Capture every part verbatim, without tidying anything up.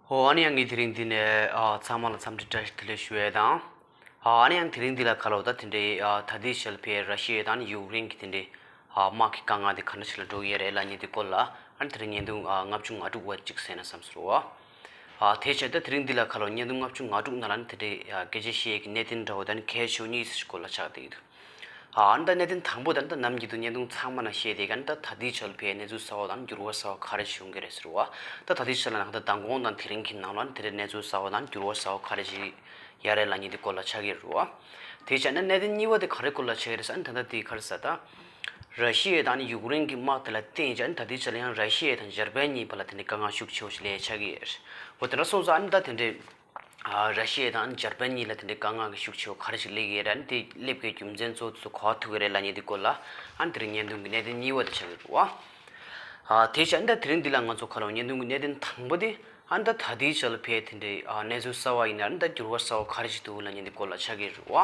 ཨོ་ཨ་ནི་ཡང་ངས་དེ་རིང་འདི་ནས་ཨ་ཚང་མ་ལ་འཚམས་འདྲི་བཀྲ་ཤིས་བདེ་ལེགས་ཞུ་ཡས་དང་། ཨ་ཨ་ནི་ཡང་དེ་རིང་འདི་ལ་ཁ་ལོ་ད་དེ་འདྲའི་ཨ་ད་ལྟའི་ཆར་ཕའི་ར་ཤི་ཡ་དང་ཡུཀ་རེན་གྱི་དེ་འདྲའི་ཨ་དམག་གི་དཀའ་ངལ་དེ་ག་འདྲ་ཞིག་ལ་འགྲོ་གི་ཡོད་རེད་ལབ་མཁན་དེ་སྐོར་ལ་ཨ་ནི་དེ་རིང་བརྙན་ཐུང་ཨ་ལྔ་བཅུ་ང་དྲུག་པ་ཅིག་གསན་ན་བསམ་སོང་བ། ཨ་དེ་བྱས་ད་དེ་རིང་འདི་ལ་ཁ་ལོ་བརྙན་ཐུང་ལྔ་བཅུ་ང་དྲུག་ནང་ལ་ནི་དེ་འདྲའི་ཨ་སྐད་ཆ་བཤད་ཡས་ཀྱི་གནད་དོན་འདྲ་བོ་ད་ནི་གལ་ཆེ་བ་གཉིས་ཤིག་སྐོར་ལ་ཆགས་བསྡད་ཀྱི་འདུག་ཨ་ནི་ད་གནད་དོན་དང་པོ་ད་ནི་ད་ནམ་རྒྱུན་དུ་བརྙན་ཐུང་ཚང་མ་ནང་བཤད་བསྡད་མཁན་ནི་ད་ད་ལྟའི་ཆར་ཕའི་གནས་ཚུལ་གསར་བ་དང་འགྱུར་བ་གསར་བ་ག་རེ་བྱུང་གི་རེད་ཟེར་བ། ད་ད་ལྟའི་ཆར་ལ་ནང་ད་མདང་དགོང་དང་དེ་རིང་གི་ནང་ལ་ནི་དེ་འདྲའི་གནས་ཚུལ་གསར་བ་དང་འགྱུར་བ་གསར་བ་ག་རེ་ཞིག་ཡོད་རེད་ལབ་མཁན་དེ་སྐོར་ལ་ཆགས་ཀྱི་རེད་བ། དེ་བྱས་ན་གནད་དོན་གཉིས་པ་དེ་ག་རེ་སྐོར་ལ་ཆགས་ཀྱི་རེད་ཟེར་ན་ད་ལྟ་དེ་ག་རེ་ཟེར་ད། ར་ཤི་ཡ་དང་ནི་ཡུཀ་རེན་གྱི་དམག་དེ་ལ་བརྟེན་བྱས་ནི་ད་ལྟའི་ཆར་ལ་ཡང་ར་ཤི་ཡ་དང་འཇར་པན་གཉིས་བར་ལ་དེ་འདྲའི་དཀའ་ངལ་ཤུགས་ཆེ་བོ་ཞིག་སླེབས་ཆགས་ཀྱི་ཡོད་རེད། འོ་དེ་འདྲ་སོང་ཙང་ནི་ད་དེ་འདྲའི། ཨ་ར་ཤི་ཡ་དང་འཇར་པན་གཉིས་ལ་དེ་འདྲའི་དཀའ་ངལ་གྱི་ཤུགས་ཆེ་བ་ག་རེ་ཞིག་སླེབས་ཀྱི་རེད། དེ་སླེབས་པའི་རྒྱུ་མཚན་གཙོ་བོ་དེ་ཚོ་ག་པར་ཐུག་གི་རེད་ལབ་མཁན་དེ་སྐོར་ལ་ཨ་ནི་དེ་རིང་བརྙན་ཐུང་གི་གནད་དོན་གཉིས་པ་དེ་ཆགས་ཀྱི་རེད་བ། ཨ་དེ་བྱས་ཨ་ནི་ད་དེ་རིང་འདི་ལ་ང་ཚོ་ཁ་ལོ་བརྙན་ཐུང་གི་གནད་དོན་དང་པོ་དེ་ཨ་ནི་ད་ད་ལྟའི་ཆར་ལ་ཕའི་དེ་འདྲའི་ཨ་གནས་ཚུལ་གསར་བ་ཡིན་ན་ཨ་ནི་ད་འགྱུར་བ་གསར་བ་ག་རེ་ཞིག་འདུག་ལབ་མཁན་དེ་སྐོར་ལ་ཆགས་ཀྱི་རེད་བ།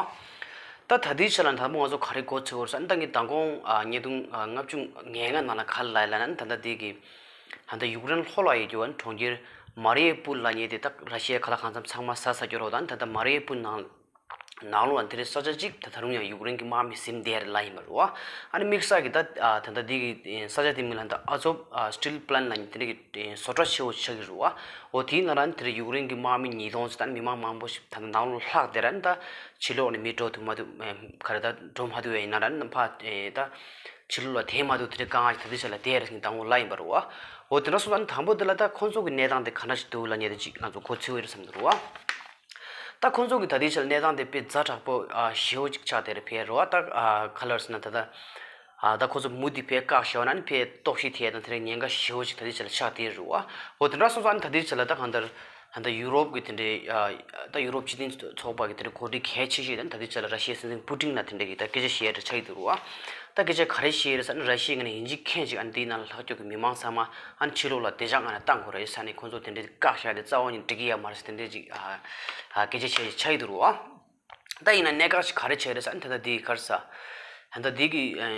ད་ད་ལྟའི་ཆར་ལ་དང་པོ་ང་ཚོ་ག་རེ་གོ་ཚོད་ཡོད་རེད་ཟེར་ཨ་ནི་ད་ངས་མདང་དགོང་ཨ་བརྙན་ཐུང་ཨ་ལྔ་བཅུ་ང་ལྔ་ནང་ལ་ག་རེ་ལབ་ཡོད་ལབ་ན་ཨ་ནི་ད་ལྟ་དེ་གི་ད་ལྟ་ཡུཀ་རེན་ལྷོ་ལ་ཡོད་རྒྱུ་ཨ་ནི་གྲོང་ཁྱེར་མ་རི་ཡུ་པུལ་ལབ་མཁན་དེ་ད་ར་ཤི་ཡའི་ཁ་ལག་གང་འཚམ་ཚང་མ་ཟ་ཚར་རྒྱུ་རེད་བ། ད་ནི་ད་ལྟ་མ་རི་ཡུ་པུལ་ནང་ནང་ལོགས་ལ་དེ་རིང་ས་ཆ་གཅིག་ད་ད་རུང་ཡང་ཡུཀ་རེན་གྱི་དམག་མི་ཟིན་བསྡད་རེད་ལབ་ཡིན་པ་རེད་བ། ཨ་ནི་དམིགས་བསལ་གྱི་ད་ད་ལྟ་འདི་གི་ས་ཆ་དེ་མིང་ལ་ད་ཨ་ཛོབ་སི་ཊིལ་པི་ལན་ལབ་མཁན་དེ་འདྲ་གི་བཟོ་གྲྭ་ཆེ་བོ་ཆགས་ཀྱི་རེད་བ། འོ་དེའི་ནང་ལ་ནི་དེ་རིང་ཡུཀ་རེན་གྱི་དམག་མི་ཉིས་སྟོང་ཙམ་ད་ནི་མི་མང་མང་པོ་ཞིག་ད་ནི་ནང་ལོགས་ལྷག་བསྡད་ར་ནི་ད་ཕྱི་ལོགས་ནས་མི་འགྲོ་ཐུབ་མ་ཐུབ་ག་རེ་ད་འགྲོ་མ་ཐུབ་པ་ཡིན་ན་ར་ནི་ཕ་ད་ཕྱི་ལོགས་ལ་དེད་མ་ཐུབ་དེ་འདྲའི་དཀའ་ངལ་ཞིག་ད་ལྟའི་ཆ་ལ་བསྡད་རེད་ཟེར་ནས་དང་པོ་ལབ་ཡིན་པ་རེད་བ། འོ་དེ་འདྲ་སོང་ཙང་ནི་དང་པོ་དེ་ལ་ད་ཁོང་ཚོ་གི་གནས་སྟངས་དེ་ག་འདྲ་ཞིག་འདུག་ལབ་མཁན་དེ་ཅིག་ང་ཚོ་གོ་ཚོད་ཡོད་རེད་བསམ་གྱི་འདུག་རེད་བ། ད་ཁོང་ཚོ་གི་ད་ལྟའི་ཆར་གནས་སྟངས་དེ་དཔེ་ཛ་དྲག་པོ་ཨ་ཞེ་པོ་ཅིག་ཆགས་བསྡད་རེད་ཕེ་རུ་བ། ད་ཨ་ག་ལ་རེད་ཟེར་ན་ད་ལྟ་ཨ་ད་ཁོང་ཚོ་མུ་མཐུད་ཕེ་བཀག་བཞག་ན་ནི་ཕེ་ལྟོགས་ཤི་ཐེབས་དང་དེ་འདྲའི་ཉེན་ཁ་ཞེ་པོ་ཅིག་ད་ལྟའི་ཆར་ལ་ཆགས་བསྡད་རེད་བ། འོ་དེ་འདྲ་སོང་ཙང་ནི་ད་ལྟའི་ཆར་ལ་ད་གང་ལྟར་ད་ལྟ་ཡུ་རོབ་ཀྱི་དེ་འདྲའི་ཨ་ད་ཡུ་རོབ་སྤྱི་མཐུན་ཚོགས་པ་གི་དེ་འདྲའི་འགོ་ཁྲིད་གལ་ཆེ་ཤོས་དང་ད་ལྟའི་ཆར་ལ་ར་ཤི་ཡའི་སྲིད་འཛིན་པུ་ཏིན་ལ་དེ་འདྲ་གི་ད་སྐད་ཆ་བཤད་ཡ་འདྲ་ཆགས་ཀྱི་འདུག་རེད་བ། ད་སྐད་ཆ་ག་རེ་བཤད་ཡོད་རེད་ཟེར་ན་ར་ཤི་ཡའི་ངོས་ནས་ཡིན་གཅིག་མིན་གཅིག་ཨ་ནི་དེའི་ནང་ལ་ལྷག་ཕྱོགས་ཀྱི་མི་མང་ཚང་མ་ཨ་ནི་ཕྱི་ལོགས་ལ་བདེ་འཇགས་ངང་ནས་བཏང་དགོས་རེད་ཟེར་ནས་ཁོང་ཚོ་དེ་འདྲའི་བཀག་བཞག་དེ་རྩ་བ་ཉིད་འགྲིག་གི་ཡོད་མ་རེད་ཟེར་དེ་འདྲའི་ཅིག་ཨ་ཨ་སྐད་ཆ་བཤད་ཡ་ཆགས་ཀྱི་འདུག་རེད་བ། ད་ཡིན་ན་གནད་འགག་ཅིག་ག་རེ་ཆགས་རེད་ཟེར་ཨ་ནི་ད་ལྟ་དེའི་ག་རེ་ཟེར་ད་ལྟ་དེ་གི་ཨ་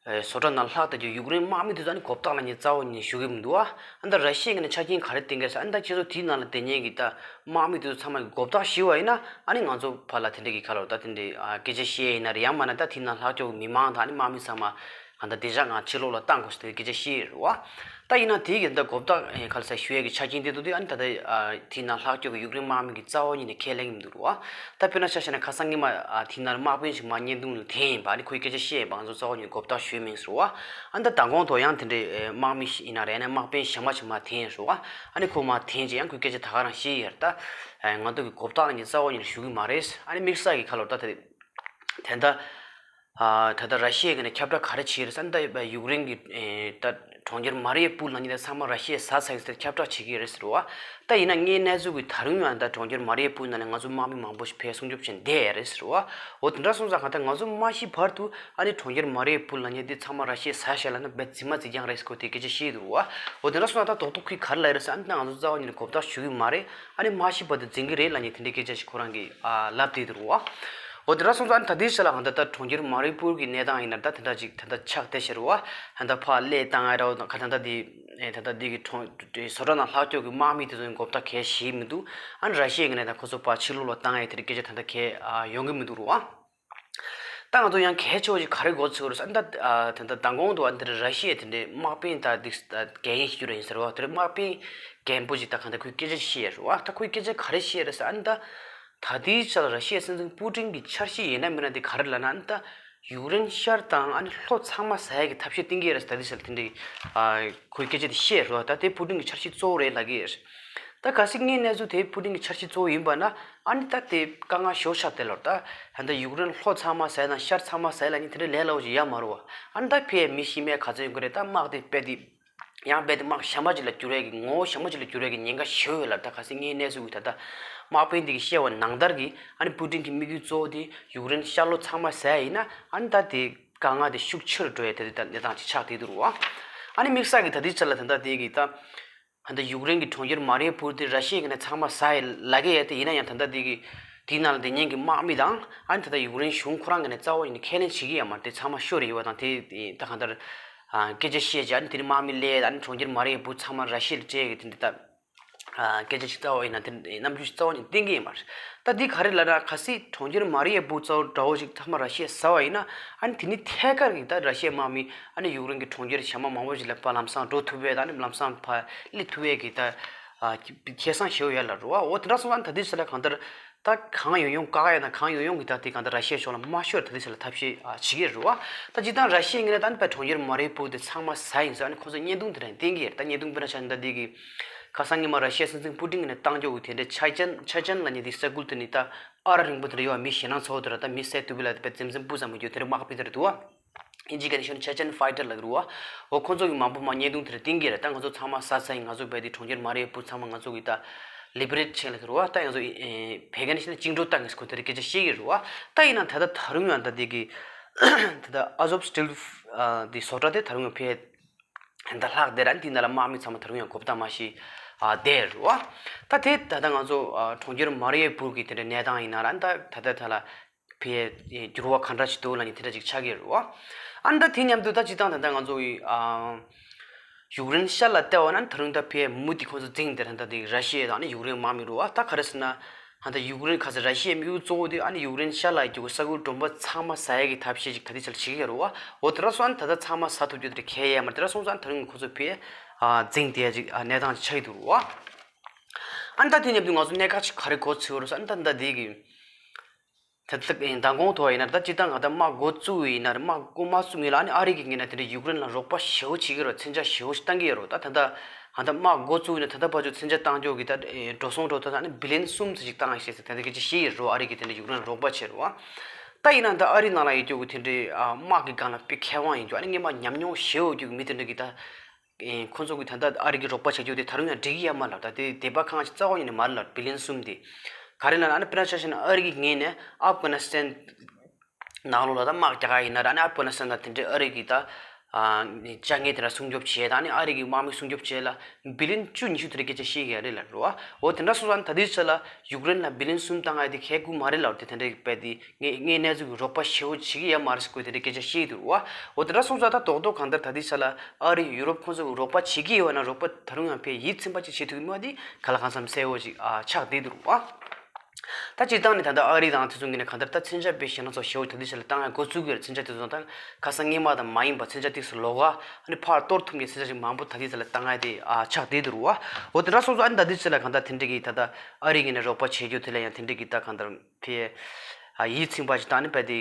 བཟོ་གྲྭ་ནང་ལྷག་བསྡད་རྒྱུ་ཡུཀ་རེན་དམག་མི་དེ་ཚོ་ཨ་ནི་མགོ་བཏགས་ལབ་མཁན་རྩ་བ་ཉིད་ནས་ཞུ་གི་མི་འདུག་ཨ། ཨ་ནི་ད་ར་ཤི་ཡའི་ངོས་ནས་ཆ་རྐྱེན་ག་རེ་བསྟན་གྱི་རེད་ཟེར་ཨ་ནི་ད་ཁྱེད་ཚོ་དེའི་ནང་ལ་བསྡད་མཁན་གྱི་ད་དམག་མི་དེ་ཚོ་ཚང་མ་གི་མགོ་བཏགས་ཞུས་པ་ཡིན་ན་ཨ་ནི་ང་ཚོ་ཕར་ལ་དེ་འདྲ་གི་ཁ་ལོ་ད་དེ་འདྲའི་ཨ་སྐད་ཆ་བཤད་ཡིན་ན་རེད། ཡང་མིན་ན་ད་དེའི་ནང་ལྷག་ཕྱོགས་ཀྱི་མི་མང་དང་ཨ་ནི་དམག་མི་ཚང་མ་གང་ལྟར་བདེ་འཇགས་ངང་ཕྱི་ལོགས་ལ་བཏང་དགོས་ཟེར་དེ་སྐད་ཆ་བཤད་ཡོད་རེད་བ། ད་ཡིན་ན་དེའི་གི་ད་མགོ་བཏགས་ཨེ་ག་ལ་ཟེར་ཞུ་ཡས་ཀྱི་ཆ་རྐྱེན་དེ་ཚོ་དེ་ཨ་ནི་ད་ལྟ་ཨ་དེའི་ནང་ལྷག་ཕྱོགས་ཀྱི་ཡུཀ་རེན་དམག་མི་གི་རྩ་བ་ཉིད་ནས་ཁས་ལེན་གྱི་མི་འདུག་རེད་བ། ད་དཔེར་ན་ཆ་བཞག་ན་ཁ་སང་ཉི་མ་ཨ་དེའི་ནང་དམག་དཔོན་ཞིག་མར་བརྙན་ཐུང་ལ་འཐེན་ཡིན་པ། ཨ་ནི་ཁོས་སྐད་ཆ་བཤད་ཡིན་པ། ང་ཚོ་རྩ་བ་ཉིད་མགོ་བཏགས་ཞུས་མེད་ཟེར་བ། ཨ་ནི་ད་མདང་དགོང་དུ་ཡང་དེ་འདྲའི་ཨེ་དམག་མི་ཞིག་ཡིན་ན་རེད་ན་དམག་དཔོན་གཞན་པ་ཞིག་མར་འཐེན་ཡིན་ཟེར་བ། ཨ་ནི་ཁོ་མར་འཐེན་རྗེས་ཡང་ཁོས་སྐད་ཆ་ད་ག་རང་བཤད་ཡོད་རེད། ད་ཨེ་ང་ཚོ་གི་མགོ་བཏགས་ནི་རྩ་བ་ཉིད་ནས་ཞུ་གི་མ་རེད། ཨ་ནི་དམིགས་བསལ་གྱི་ཁ་ལོ་ད་དེ་དེ་འདྲ། ཨ་ད་ལྟ་ར་ཤི་ཡའི་ངོས་ནས་ཁྱབ་བསྒྲགས་ག་རེ་བྱས་རེད་ཟེར་ན་ད་ཡུཀ་རེན་གྱི་ཨེ་ད་གྲོང་ཁྱེར་མ་རི་ཡུ་པུལ་ནང་ཉིད་དེ་ཚང་མ་ར་ཤི་ཡས་ཟ་ཚར་ཡོད་ཟེར་ཁྱབ་བསྒྲགས་བྱེད་ཀྱི་ཡོད་རེད་ཟེར་བ། ད་ཡིན་ན་དངོས་གནས་ཚུལ་གྱི་ད་རུང་ཡང་ད་གྲོང་ཁྱེར་མ་རི་ཡུ་པུལ་ནང་ནས་ང་ཚོ་དམག་མི་མང་པོ་ཞིག་ཕར་སྲུང་སྐྱོབ་བྱས་བསྡད་ཡོད་རེད་ཟེར་བ། འོ་དེ་འདྲ་སོང་ཙང་གང་ལྟར་ང་ཚོ་མ་ཤི་བར་དུ་ཨ་ནི་གྲོང་ཁྱེར་མ་རི་ཡུ་པུལ་ནང་ཉིད་དེ་ཚང་མ་ར་ཤི་ཡས་ཟ་བཞག་ལབ་ན་དཔེ་རྫུན་མ་རྫུན་རྐྱང་རེད་ཟེར་ཁོ་དེ་སྐད་ཆ་བཤད་འདུག་བ། འོ་དེ་འདྲ་སོང་ཙང་ད་རྡོག་རྡོག་ཁོས་ག་རེ་ལབ་ཡོད་རེད་ཟེར་ན་ཨ་ནི་ད་ང་ཚོ་རྩ་བ་ཉིད་ནས་མགོ་བཏགས་ཞུ་གི་མ་རེད། ཨ་ནི་མ་ཤི་བར་དུ་འཛིན་གྱི་རེད་ལབ་མཁན་དེ་འདྲའི་སྐད་ཆ་ཞིག་ཁོ་རང་གིས་ཨ་ལབ་བསྡད་འདུག་རེད་བ། འོ་དེ་འདྲ་སོང་ཙང་ཨ་ནི་ད་ལྟའི་ཆ་ལ་གང་ལྟར་ད་གྲོང་ཁྱེར་མ་རི་ཡུ་པུལ་གྱི་གནས་སྟངས་ཡིན་ན་ད་དེ་འདྲ་ཅིག་ད་ལྟ་ཆགས་བསྡད་ཤག་རེད་བ། ད་ལྟ་ཕར་གློད་བཏང་ཡ་རེད་བ། ད་ལྟ་འདི་ཨེ་ད་ལྟ་འདི་གི་གྲོང་བཟོ་གྲྭ་ནང་ལྷག་ཕྱོགས་ཀྱི་དམག་མི་དེ་ཚོ་མགོ་བཏགས་གས་ཞིག་མི་འདུག་ཨ་ནི་ར་ཤི་ཡའི་ངོས་ནས་ད་ཁོ་ཚོ་ཕར་ཕྱི་ལོགས་ལ་བཏང་ཡ་དེ་འདྲའི་སྐད་ཆ་ད་ལྟ་གས་ཨ་ཡོང་གི་མི་འདུག་རེད་བ། ད་ང་ཚོ་ཡང་གལ་ཆེ་བ་ཞིག་ག་རེ་གོ་ཚོད་རེད་ཟེར་ན་ད་ཨ་དེ་འདྲ་མདང་དགོང་དུ་ཨ་འདིར་ར་ཤི་ཡའི་དེ་འདྲའི་དམག་དཔོན་ད་འདི་རྒན་ཡིན་ཞིག་རེད་ཡིན་ཟེར་བ། དེར་དམག་དཔོན་རྒན་པོ་ཞིག་ད་གང་ལྟར་ཁོས་སྐད་ཆ་བཤད་རེད་བ། ད་ཁོས་སྐད་ཆ་ག་རེ་བཤད་རེད་ཟེར་ན་ད་ད་ལྟའི་ཆར་ར་ཤི་ཡའི་སྲིད་འཛིན་པུ་ཏིན་གྱི་འཆར་གཞི་ཡིན་ན་མིན་ན་དེ་ག་རེ་ལབ་ན་ད་ཡུཀ་རེན་ཤར་དང་ཨ་ནི་ལྷོ་ཚང་མ་ཟ་ཡ་གི་ཐབས་ཤེས་བསྟན་གྱི་ཡོད་རེད་ཟེར། ད་ལྟའི་ཆར་དེ་འདྲའི་ཨ་ཁོས་སྐད་ཆ་དེ་བཤད་རེད་བ། ད་དེ་པུ་ཏིན་གྱི་འཆར་གཞི་གཙོ་བོ་རེད་ལབ་ཀྱི་ཡོད་རེད། ད་གལ་སྲིད་དངོས་གནས་ཚུལ་དེ་པུ་ཏིན་གྱི་འཆར་གཞི་གཙོ་བོ་ཡིན་པ་ན་ཨ་ནི་ད་དེ་དཀའ་ངལ་ཞེ་པོ་ཆགས་བསྡད་ལོ། ད་ད་ལྟ་ཡུཀ་རེན་ལྷོ་ཚང་མ་ཟ་ཡ་དང་ཤར་ཚང་མ་ཟ་ཡ་ལབ་མཁན་དེ་འདྲའི་ལས་སླ་པོ་ཞིག་ཡོད་མ་རེད་བ། ཨ་ནི་ད་ཕར་མི་ཤི་རྨས་ག་ཚོད་ཡོང་གི་རེད། ད་དམག་དེ་རྦད་དེ་ཡང་རྦད་དེ་དམག་གཞན་པ་ཅིག་ལ་འགྱུར་ཡས་ཀྱི་ངོ་བོ་གཞན་པ་ཅིག་ལ་འགྱུར་ཡས་ཀྱི་ཉེན་ཁ་ཞེ་པོ་ཡོད་ལ། ད་གལ་སྲིད་དངོས་གནས་ཚུལ་གྱི་ད་ལྟ་དམག་དཔོན་དེ་གིས་བཤད་པ་ནང་ལྟར་གྱི་ཨ་ནི་པུ་ཏིན་གྱི་དམིགས་ཡུལ་གཙོ་བོ་དེ་ཡུཀ་རེན་ཤར་ལྷོ་ཚང་མ་ཟ་ཡ་ཡིན་ན་ཨ་ནི་ད་དེ་དཀའ་ངལ་དེ་ཤུགས་ཆེ་རུ་འགྲོ་ཡས་དེ་ད་གནས་སྟངས་ཅིག་ཆགས་བསྡད་འདུག་རེད་བ། ཨ་ནི་དམིགས་བསལ་གྱི་ད་ལྟའི་ཆར་ལ་ད་ལྟ་དེ་གི་ད། ད་ལྟ་ཡུཀ་རེན་གྱི་གྲོང་ཁྱེར་མ་རི་ཡུ་པུལ་དེ་ར་ཤི་ཡའི་ངོས་ནས་ཚང་མ་ཟ་ཡི་ལབ་ཀྱི་ཡོད་དེ། ཡིན་ན་ཡང་ད་ལྟ་དེ་གི་དེའི་ནང་ལ་བསྡད་མཁན་གྱི་དམག་མི་དང་ཨ་ནི་ད་ལྟ་ཡུཀ་རེན་གཞུང་ཁོ་རང་གི་ནས་རྩ་བ་ཉིད་ནས་ཁས་ལེན་བྱེད་ཀྱི་ཡོད་མ་རེད། དེ་ཚང་མ་ཤོར་ཡོད་པ་དང་དེ་ད་གང་ལྟར་ཨ་སྐད་ཆ་བཤད་བྱས་ཨ་ནི་དེ་ནས་དམག་མི་གློད་ཨ་ནི་གྲོང་ཁྱེར་མ་རི་ཡུ་པུལ་ཚང་མ་ར་ཤི་ཡ་ལ་སྤྲད་ཀྱི་དེ་འདྲ་ད་ ཨ་སྐད་ཆ་ཞིག་རྩ་བ་ཡིན་ན་དེ་རྣམ་འགྱུར་ཞིག་རྩ་བ་ནས་བསྟན་གྱི་ཡིན་པ་རེད། ད་འདི་ག་རེ་ལབ་ན་གལ་སྲིད་གྲོང་ཁྱེར་མ་རི་ཡ་པུལ་རྩ་བ་འདྲ་བོ་ཞིག་ཐ་མ་ར་ཤི་ཡས་ཟ་བ་ཡིན་ན། ཨ་ནི་དེ་ནི་ཐད་ཀར་གྱི་ད་ར་ཤི་ཡའི་དམག་མི་ཨ་ནི་ཡུཀ་རེན་གྱི་གྲོང་ཁྱེར་གཞན་མ་མང་པོ་ཞིག་ལ་ཕར་ལམ་སང་འགྲོ་ཐུབ་པའི་ད་ནི་ལམ་སང་ཕར་སླེབས་ཐུབ་པའི་གི་ད་ཨ་ཁེ་བཟང་ཞེ་པོ་ཡོད་ལབ་རེད་བ། འོ་དེ་འདྲ་སོང་ཙང་ད་ལྟའི་ཆ་ལ་གང་ལྟར་ད་གང་ཡོང་ཡོང་བཀག་ཡ་དང་གང་ཡོང་ཡོང་གི་ད་དེ་གང་ལྟར་ར་ཤི་ཡའི་ཕྱོགས་ལ་མ་ཤོར་ད་ལྟའི་ཆ་ལ་ཐབས་ཤེས་ཨ་བྱེད་ཀྱི་རེད་བ། ད་སྤྱིར་བཏང་ར་ཤི་ཡའི་ངོས་ནས་ད་ནི་ཕར་གྲོང་ཁྱེར་མ་རི་ཡ་པུལ་དེ་ཚང་མ་ཟ་ཡིན་ཟེར་ཨ་ནི་ཁོང་ཚོས་བརྙན་ཐུང་དེ་འདྲ་བསྟན་གྱི་རེད། ད་བརྙན་ཐུང་དཔེར་ན་ཆ་ནས་ད་འདི་གི་ཁ་སང་ཉི་མ་ར་ཤི་ཡའི་སྲིད་འཛིན་པུ་ཏིན་གྱིས་ནས་བཏང་འཇོག་གི་དེ་འདྲའི་ཆ་ཅན་ཆ་ཅན་ལབ་མཁན་དེ་ས་ཁུལ་དེ་ནི་ད་ཨ་ར་རིང་པོ་དེ་འདྲ་ཡོད་པ། མི་ཞེད་སྣང་ཚ་པོ་དེ་འདྲ། ད་མི་བསད་ཐུབ་པ་ལ་དཔེ་འཛེམ་ཟོན་སྤུ་ཙམ་མི་རྒྱུ་དེ་འདྲ་དམག་དཔེ་དེ་འདྲ་འདུག་བ། ཨིན་ཇི་སྐད་ནས་ཤོད་ན་ཆེ་ཆན་ཕའི་ཊར་ལབ་ཀྱི་རེད་བ། འོ་ཁོང་ཚོ་གི་མང་པོ་མར་བརྙན་ཐུང་དེ་འདྲ་བསྟན་གྱི་རེད། ད་ང་ཚོ་ཚང་མ་ཟ་ཚར་ཡིན། ང་ཚོ་བས་དེ་གྲོང་ཁྱེར་མ་རི་ཡ་པུལ་ཚང་མ་ང་ཚོ་གི་ད་ལི་བི་རེཊ་བྱས་ལབ་ཀྱི་རེད་བ། ད་ང་ཚོ་ཨེ་བོད་སྐད་ནས་བཤད་ན་བཅིངས་འགྲོལ་བཏང་གི་ཟེར་ཁོ་དེ་འདྲ་སྐད་ཆ་བཤད་ཀྱི་རེད་བ། ད་ཡིན་ན་ད་ལྟ་ད་རུང་ཡང་ད་དེ་གི་ད་ལྟ་ཨ་ཟོབ་སི་ཊིལ་དེ་བཟོ་གྲྭ་དེ་ད་རུང་ཡང་ཕར་ད་ལྷག་བསྡད་ར། དེ་ནང་ལ་དམག་མི་ཚང་མ་ད་རུང་ཡང་གོ་བརྡ་མ་ཤི་ཨ་བསྡད་རེད་བ། ད་དེ་ད་ལྟ་ང་ཚོ་ཨ་གྲོང་ཁྱེར་མ་རི་ཡ་པུལ་གི་དེ་འདྲའི་གནས་སྟངས་ཡིན་ན་ར། ད་ད་ལྟ་ད་ལ་ཕར་འགྱུར་བ་ག་འདྲ་ཞིག་འདུག་ལབ་མཁན་དེ་འདྲ་ཅིག་ཆགས་ཀྱི་རེད་བ། ཨ་ནི་ད་དེ་མཉམ་དུ་ད་སྤྱིར་བཏང་ད་ལྟ་ང་ཚོ་གི་ཨ་ཡུཀ་རེན་ཤར་ལ་བལྟས་པ་ན་ད་རུང་ད་ཕར་མུ་མཐུད་ཁོང་ཚོ་འཛིང་བསྡད་ར། ད་དེ་ར་ཤི་ཡ་དང་ཨ་ནི་ཡུཀ་རེན་དམག་མི་རེད་བ། ད་ག་རེ་ཟེར་ན། ཨ་ད་ཡུཀ་རེན་ཁ་སང་ར་ཤི་ཡའི་དམིགས་ཡུལ་གཙོ་བོ་དེ་ཨ་ནི་ཡུཀ་རེན་ཤར་ལ་ཡོད་རྒྱུ་ས་ཁུལ་གྲོང་པ་ཚང་མ་ཟ་ཡ་གི་ཐབས་ཤེས་ཅིག་ད་ལྟའི་ཆར་བྱེད་ཀྱི་ཡོད་རེད་བ། འོ་དེ་འདྲ་སོང་ཙང་ད་ལྟ་ཚང་མ་ཟ་ཐུབ་རྒྱུ་དེ་འདྲ་གང་ཡང་ཡོད་མ་རེད། དེ་འདྲ་སོང་ཙང་ད་རུང་ཁོ་ཚོ་ཕར་ཨ་འཛིང་བསྡད་ཡ་ཅིག་ཨ་གནས་སྟངས་ཅིག་ཆགས་ཀྱི་འདུག་རེད་བ། ཨ་ནི་ད་དེ་མཉམ་དུ་ང་ཚོ་གནད་འགག་ཅིག་ག་རེ་གོ་ཚོད་རེད་ཟེར་ན། ད་ད་འདི་གི་ད་ལྟ་མདང་དགོང་ཐོག་ཡིན་ན་ར། ད་སྤྱིར་བཏང་ང་ད་དམག་འགོ་བཙུགས་ཡིན་ན་ར། དམག་འགོ་མ་བཙུགས་སྔོན་ལ་ཨ་ནི་ཨ་རི་གི་ངོས་ནས་དེ་འདྲ་ཡུཀ་རེན་ལ་རོགས་པ་ཞེ་པོ་བྱེད་ཀྱི་རེད། མཚོན་ཆ་ཞེ་པོ་ཞིག་བཏང་གི་ཡོད་རེད། ད་ད་ལྟ་ང་ད་དམག་འགོ་བཙུགས་ཡིན་ན་ད་ལྟ་བར་དུ་མཚོན་ཆ་བཏང་ཕྱོགས་ཀྱི་ད་ཨེ་འགྲོ་སོང་འགྲོ་སྟངས་ཨ་ནི་བི་ལི་ཡན་གསུམ་ཙམ་ཞིག་བཏང་ཡོད་ཤག་ཟེར་དེ་འདྲ་སྐད་ཆ་བཤད་ཡོད་རེད། ཨ་རི་གིས་དེ་འདྲ་ཡུཀ་རེན་ལ་རོགས་པ་བྱས་རེད་བ། ད་ཡིན་ན་ད་ཨ་རི་ནང་ལ་ཡོད་རྒྱུ་གི་དེ་འདྲའི་ཨ་དམག་གི་སྒང་ལ་དཔེ་མཁས་དབང་ཡིན་རྒྱུ། ཨ་ནི་སྔོན་མ་ཉམས་མྱོང་ཞེ་པོ་ཡོད་རྒྱུ་གི་མི་དེ་འདྲ་གིས་ད། ཨེ་ཁོང་ཚོ་གིས་ད་ལྟ་ཨ་རི་གིས་རོགས་པ་བྱ་རྒྱུ་དེ་ད་རུང་ཡང་འགྲིག་གི་ཡོད་མ་རེད་ལབ། ད་དེ་དད་པ་ཁེངས་ཅིག་རྩ་བ་ཉིད་ནས་མ་རེད་ལབ། བི་ལི་ཡན་གསུམ་དེ་ག་རེ་ལབ་ན། ཨ་ནི་དཔེར་ན་ཆ་བཞག་ན་ཨ་རི་གི་ངོས་ནས་ཨབ་གྷ་ནི་སི་ཐན་ནང་ལོགས་ལ་ད་དམག་རྒྱག་ག་ཡིན་ན་ར། ཨ་ནི་ཨབ་གྷ་ནི་སི་ཐན་དང་དེ་འདྲའི་ཨ་རི་གིས་ད་ཨ་ཅ་དངོས་དེ་འདྲ་སྲུང་སྐྱོབ་བྱས་དང་ཨ་ནི་ཨ་རི་གི་དམག་མི་སྲུང་སྐྱོབ་བྱས་ལ་བི་ལི་ཡན་བཅུ་ཉི་ཤུ་དེ་འདྲའི་སྐད་ཆ་བཤད་ཀྱི་ཡོད་རེད་ལབ་རེད་བ། འོ་དེ་འདྲ་སོང་ཙང་ད་ལྟའི་ཆ་ལ་ཡུཀ་རེན་ལ་བི་ལི་ཡན་གསུམ་བཏང་ཡ་དེ་གལ་དགོས་མ་རེད་ལབ། དེ་དེ་འདྲའི་དཔེ་དེ། ངས་ངས་གནས་ཚུལ་གྱི་རོགས་པ་ཞེ་པོ་བྱེད་ཀྱི་ཡོད་མ་རེད་ཟེར་ཁོས་དེ་འདྲའི་སྐད་ཆ་བཤད་འདུག་བ། འོ་དེ་འདྲ་སོང་ཙང་ད་རྡོག་རྡོག་གང་ལྟར་ད་ལྟའི་ཆ་ལ་ཨ་རི་ཡུ་རོབ་ཁོང་ཚོ་གི་རོགས་པ་བྱེད་ཀྱི་ཡོད་ན་རོགས་པ་ད་རུང་ཡང་ཕར་ཡིད་ཚིམ་པ་ཅིག་བྱེད་ཐུབ་ཀྱི་མེད་པ་དེ་ག་ལ་གང་འཚམ་གསལ་པོ་ཅིག་ཨ་ཆགས་བསྡད་འདུག་བ། ད་སྤྱིར་བཏང་ནས་ད་ལྟ་ཨ་རི་དང་དེ་ཚོ་གི་ནས་གང་ལྟར་ད་མཚོན་ཆ་དཔེ་ཞེད་སྣང་ཚ་པོ་ཞེ་པོ་ད་ལྟའི་ཆ་ལ་བཏང་ཡ་འགོ་བཙུགས་ཀྱི་རེད། མཚོན་ཆ་དེ་ཚོ་ད་ཁ་སང་སྔོན་མ་དང་མ་ཡིན་པ་མཚོན་ཆ་ཏོག་ཙམ་ལོགས་ཀ་ཨ་ནི་ཕར་གཏོར་ཐུབ་མཁན་མཚོན་ཆ་ཞིག་མང་པོ་ད་ལྟའི་ཆ་ལ་བཏང་ཡ་དེ་ཨ་ཆགས་བསྡད་འདུག་བ། འོ་དེ་འདྲ་སོང་ཙང་ཨ་ནི་ད་ལྟའི་ཆ་ལ་གང་ལྟར་དེ་འདྲ་གི་ད་ལྟ་ཨ་རི་གི་ནས་རོགས་པ་བྱེད་རྒྱུ་དེ་ལ་ཡང་དེ་འདྲ་གི་ད་གང་ལྟར། ཕར་ཨ་ཡིད་ཚིམ་པ་ཞིག་དང་ནི་ཕར་དེ་